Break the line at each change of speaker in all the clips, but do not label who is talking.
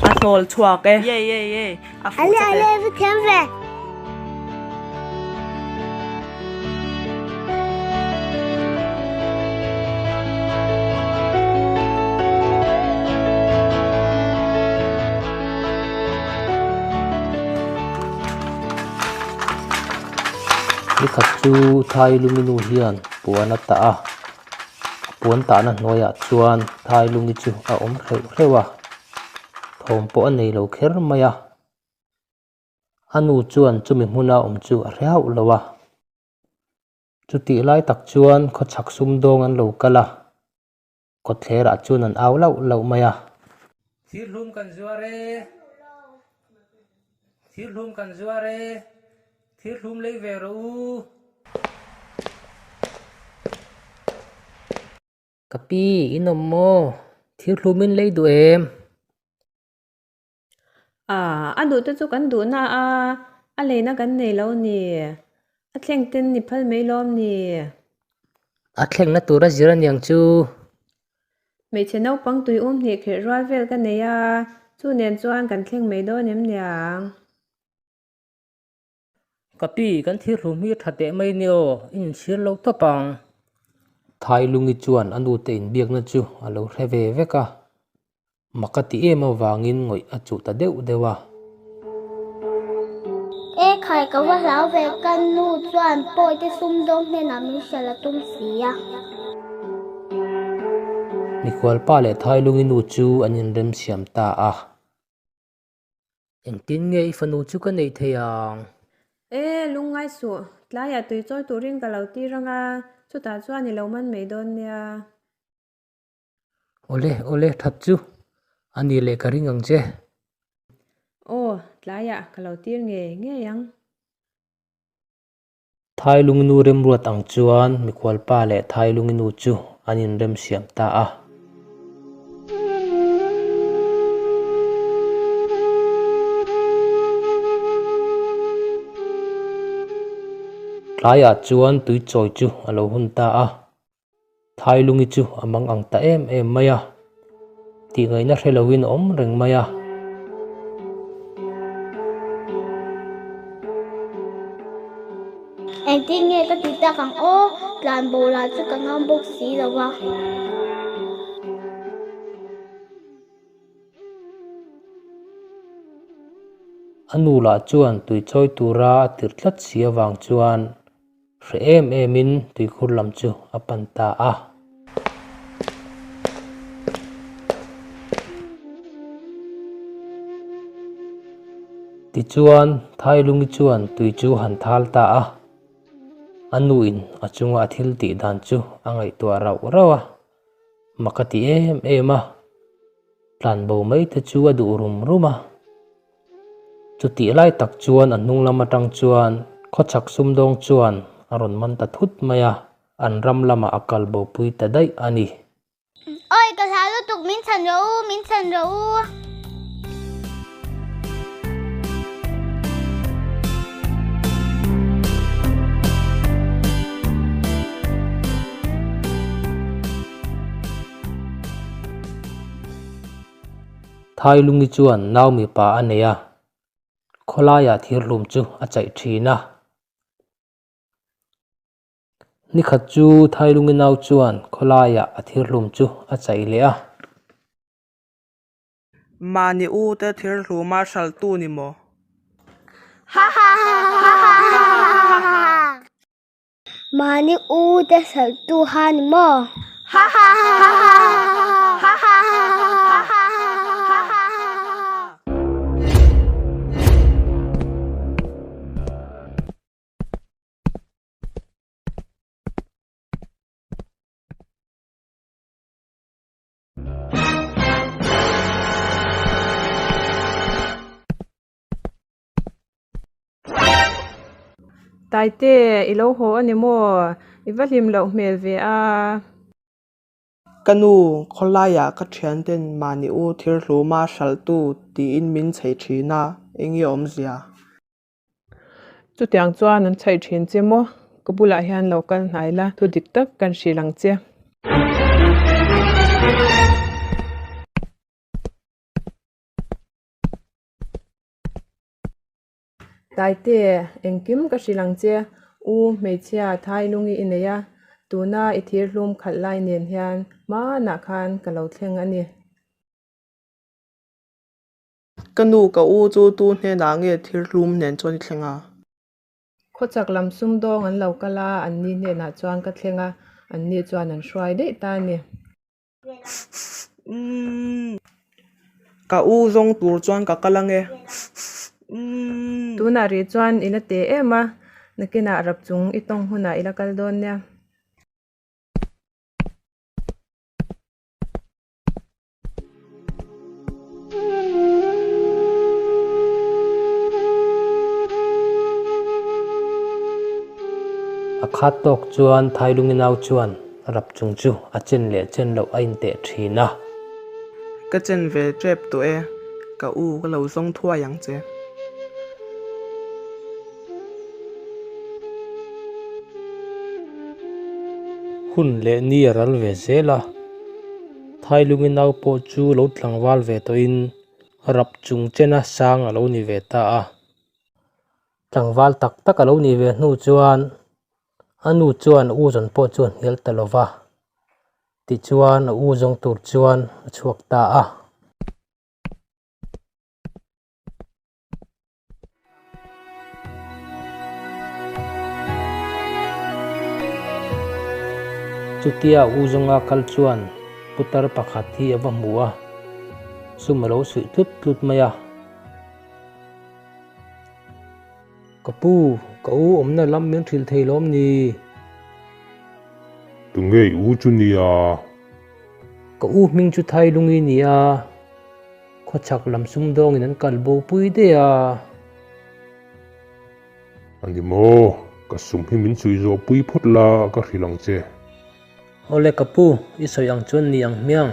A hnawl chhuak e. Yay yay yay. A fuh
Ale ale va thiam ve.
Nikhat chu Thai lungi nu hian puan a tah a, a puan tahna hnuaiah chuan Thai lungi chu a awm hreuh hreuh a, thawm pawh a nei lo kher mai a. A nu chuan chumi hmuna awm chu a hre hauh lo a. Chutih lai tak chuan khawchhak sumdawng an lo kal a, kawtthlerah chuan an au lauh lauh mai a. Thir hlum kan zuar e, thir hlum kan zuar e, thir hlum lei ve rawh u. Ka pi, in awm maw? Thir hlum in lei duh em?
A, a duh te chu kan duh na a, a leina kan nei lo ni. A thleng ten ni phal mai lawm ni.
A thlengna tur a zir aniang chu.
Hmeichhe naupang tui um hnih khirh rual vel ka nei a, chu nen chuan kan thleng mai dawn em niang.
Ka pi, kan thir hlum hi a tha teh mai ni aw, i inchhir lo tawp ang. Thailungi chuan a nute inbiakna chu a lo hre ve vek a, mak a ti em avangin ngawih a chuh ta deuh deuh a.
E khai, ka va hlau ve, ka nu chuan pawite sumdawng hnenah min hrilh a tum si a.
Mikhualpa leh Thailungi nu chu an inremsiam ta a. Engtin nge i fanu chu ka neih thei ang?
E, lungngai suh, tlaiah tui chawi turin ka lo tir ang a, chutah chuan i lo man mai dawn nia.
Awle, awle, that chu a ni leh ka ring ang che.
Aw, tlaiah ka lo tir ngei ngei ang.
Thailunginu remruat ang chuan mikhualpa leh Thailunginu chu an inremsiam ta a. Tlaiah chuan tuichawi chu a lo hun ta a. Thailungi chu a mang ang ta em em mai a, tihngaihna hre loin a awm reng mai a.
Engtin nge ka ti tak ang aw, tlan bo lah chu ka ngam bawk si lo va.
A nu lah chuan tuichawi tura a tirh tlat si avang chuan Hre em emin tuikhur lam chu a pan ta a. Tichuan, Thailungi chuan tui chu han thal ta a. A nuin a chunga a thil tih dan chu a ngaihtuah rauh rauh a, mak a ti em em a. Tlanbo mai te chu a duh rum rum a. Chutih lai tak chuan a hnung lam atang chuan khawchhak sumdawng chuan a rawn man ta thut mai a, an ram lamah a kal bopui ta daih a ni.
Awi ka hlau lutuk min chhan rawh u, min chhan rawh u.
Thailungi chuan nau mipa a nei a, khawlaiah thirhlum chu a chaih thin a. Nikhat chu Thailungi nau chuan khawlaiah a thirhlum chu a chaih leh a.
Mahni u te thirhluma hralhtu ni maw?
Mahni u te hralhtu ha ni maw?
Taite, i lo haw a ni maw? I va hlim loh hmel ve a.
Ka nu, khawlaiah ka thianten mahni u thirhluma hralhtu tiin min chei thin a, eng i awmzia?
Chutiang chuan an chhaih thin che maw? Ka bulah hian lo kal hnai la, thu dik tak kan hrilh ang che. Taite, engkim ka hrilh ang che. U hmeichhia Thailungi i nei a, tuna i thir hlum khalh lai nen hian hmanah khan ka lo thleng a ni.
Ka nu ka u chu tu hnenah nge thir hlum nen chuan i thleng a?
Khawchak lam sumdawng an lo kal a, anni hnenah chuan ka thleng a, anni chuan an hruai daih ta a ni.
Ka u zawng tur chuan ka kal ange.
Tunah rih chuan i la te em a, nakinah rap chung i tawng hunah i la kal dawn nia.
A khat tawk chuan Thailungi nau chuan rap chung chu a chen leh chen loh a inteh thin a.
Ka chen ve tep tawh e, ka u ka lo zawng thuai ang che.
Hun leh ni a ral ve zel a, Thailungi nau pawh chu lo tlangval ve tawhin rap chung chena sang a lo ni ve ta a. Tlangval tak tak a lo nih ve hnu chuan a nu chuan a u zawn pawh chu a hnial ta lo va, tichuan a u zawng tur chuan a chhuak ta a. Chutia u zawnga kal chuan putar pakhat hi a va hmu a, sum a lo suih tlut tlut mai a. Ka pu, ka u awmna lam min hrilh thei lawm ni?
Tunge i u chu nia?
Ka u hming chu Thailungi nia. Khawchhak lam sumdawngin an kal bo pui daih a.
A ni maw? Ka sum hi min chhui zawh pui phawt la ka hrilh ang che.
Awle ka pu, i sawi ang chuan ni ang hmiang.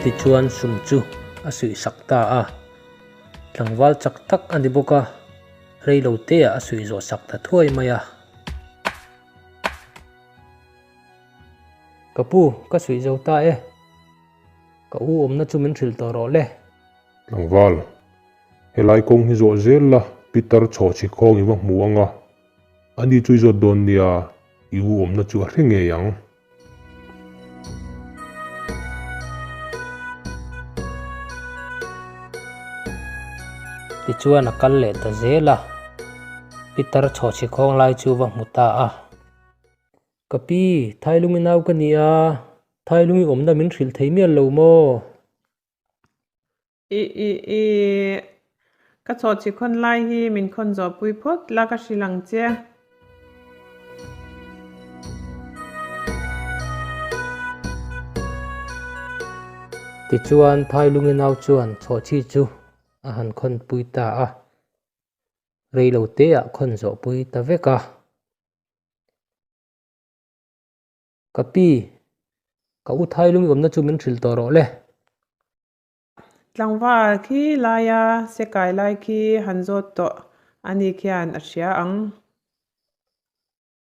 Tichuan sum chu a suih sak ta a. Tlangval chak tak a ni bawk a, rei lo te ah a suih zawh sak ta thuai mai a. Ka pu, ka suih zo ta e. Ka u awmna chu min hrilh tawh rawh le.
Tlangval, helai kawng hi zawh zel la, Peter chhawchhi khawng i va hmu ang a, ani chu i zawt dawn nia, i u awmna chu a hre ngei ang.
Tichuan a kal leh ta zel a, Peter chhawchhi khawng lai chu va hmu ta a. Ka pi, Thailungi nau ka ni a, Thailungi awmna min hrilh thei mial lo maw?
I, i, i, ka chawhchhi khawn lai hi min khawn zawhpui phawt la ka hrilh ang che.
Tichuan, Thailungi nau chuan chawhchhi chu a han khawnpui ta a, reiloteah khawn zawhpui ta vek a. Ka pi, ka u Thailungi awmna chu min hrilh tawh rawh le.
Tlangval khi laia se kai lai khi han zawt tawh a ni khian a hria ang.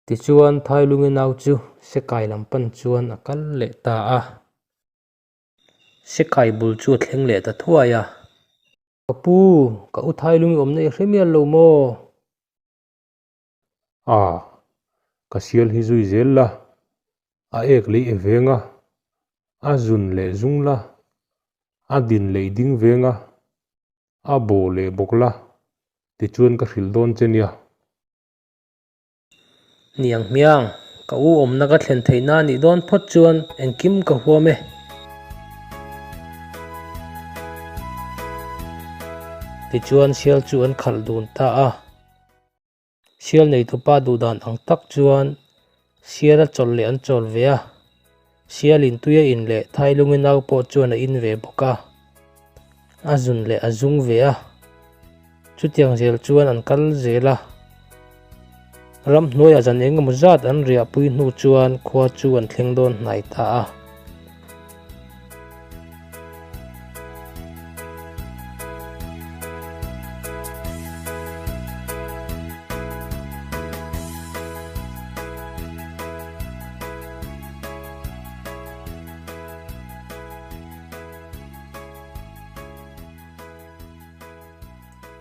Tichuan Thailungi nau chu se kai lam pan chuan a kal leh ta a. Se kai bul chu a thleng leh ta thuai a. Ka pu, ka u Thailungi awmna i hre mial lo maw?
A, ka sial hi zui zel la, a ek lei e veng a, a zun leh zung la, a din leh ding veng a, a bawh leh bawk la, tichuan ka hrilh dawn che nia.
Niang hmiang, ka u awmna ka thlen theihna a nih dawn phawt chuan engkim ka huam e. Tichuan sial chu an khalh dun ta a. Sial neitupa duh dan ang tak chuan sial a chawlh leh an chawl ve a, sial in tui a in leh Thailungi nau pawh chuan a in ve bawk a, a zun leh a zung ve a, chutiang zel chuan an kal zel a. Ramhnuaiah zan eng emaw zat an riahpui hnu chuan khua chu an thleng dawn hnai ta a.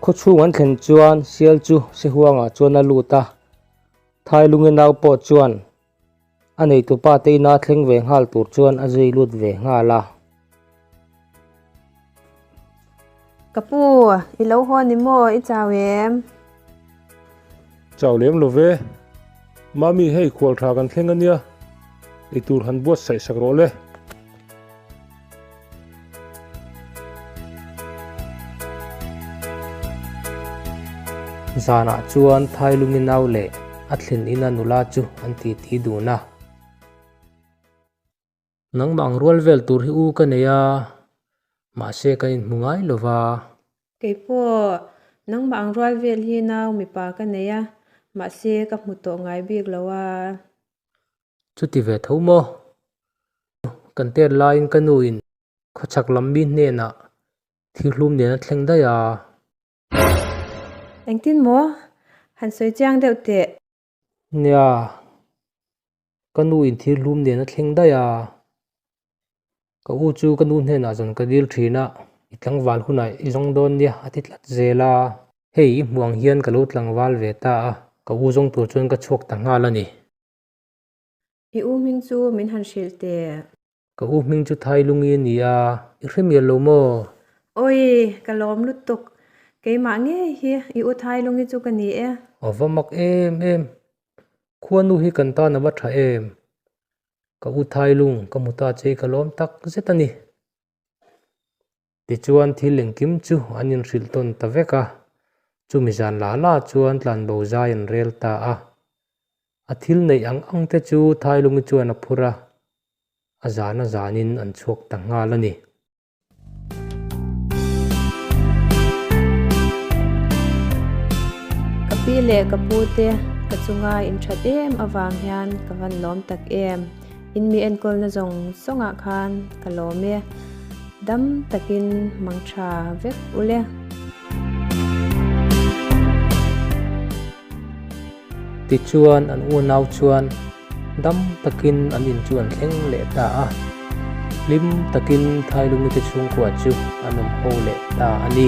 Khawchhung an thlen chuan sial chu Sehuangah chuan a lut a, Thailungi nau pawh chuan a neitupa te ina thleng ve nghal tur chuan a zui lut ve nghal a.
Ka pu, i lo haw ni maw? I chau em?
Chau lem lo ve. Mami, hei khual tha kan thleng a nia, eitur han buatsaih sak rawh le.
Zanah chuan Thailungi nau leh a thlen ina nula chu an titi dun a. Nangmah ang rual vel tur hi u ka nei a, mahse kan inhmu ngai lo va.
Kei pawh nangmah ang rual vel hi nau mipa ka nei a, mahse ka hmu tawh ngai bik lo a.
Chuti ve tho maw? Kan tet laiin ka nuin khawchhak lam mi hnenah thilhlum nen a thleng daih a.
Engtin maw? Han sawi chiang deuh teh.
Nia, ka nuin thilhlum nen a thleng daih a. Ka u chu ka nu hnenah zawn ka dil thin a, i tlangval hunah i zawng dawn nia a ti tlat zel a. Hei i hmuh ang hian ka lo tlangval ve ta a, ka u zawng tur chuan ka chhuak ta nghal a ni.
I u hming chu min han hrilh teh.
Ka u hming chu Thailungi a ni a, i hre mial lo maw?
Awi, ka lawm lutuk. Keimah ngei hi i u Thailungi chu ka ni e.
A va mak em em. Khuanu hi kan tan a va tha em. Ka u Thailung, ka hmu ta che i ka lawm tak zet a ni. Tichuan thil engkim chu an inhrilh tawn ta vek a, chumi zan la la chuan tlanbo zai an rel ta a. A thil neih ang ang te chu Thailungi chuan a phur a, a zan a zanin an chhuak ta nghal a ni.
Ka pi leh ka pu te ka chunga inthat em avang hian ka van lawm tak em. In mi enkawlna zawng zawngah khan ka lawm e. Dam takin mang tha vek ule.
Tichuan an unau chuan dam takin an in chu an thleng leh ta a. Hlim takin Thailungite chhungkua chu an awm ho leh ta a ni.